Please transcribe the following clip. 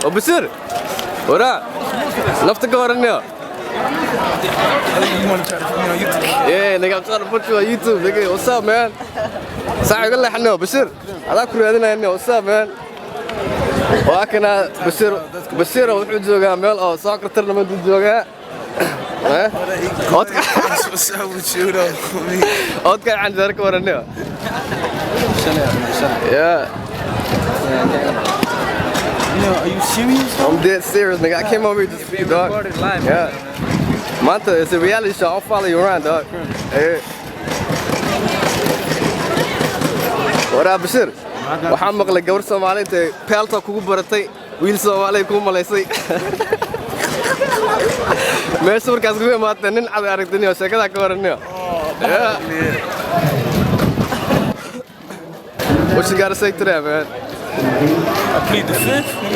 Oh, Bashir. Waraa. Nafta ka waran niyo. You want to try to put me on YouTube? Yeah, nigga, I'm trying to put you on YouTube, nigga. What's up, man? Saac iga leexano, Bashir. Adaa ku raadinaya niyo. What's up, man? Waa kana Bashir. Bashir wuxuu joogaa meel oo soccer tournament uu joogaa. Eh? Oodka What's up with you, though? Oodka canjeero ka waran niyo. Yeah. Are you serious? I'm dead serious, nigga. I came over here just for you, dog. Recorded live. Yeah. Maanta, it's a reality show. I'll follow you around, dog. Hey. Waraa Bashir. Waxaan maqlay gabar Soomaali intay peelta kugu baratay, wiil Soomaali kuu malaysay. Meesha markaas kugu imaatay nin cad aragtay niyo, sheekadaa ka waran niyo. Yeah. What you gotta say to that, man? I plead the fifth.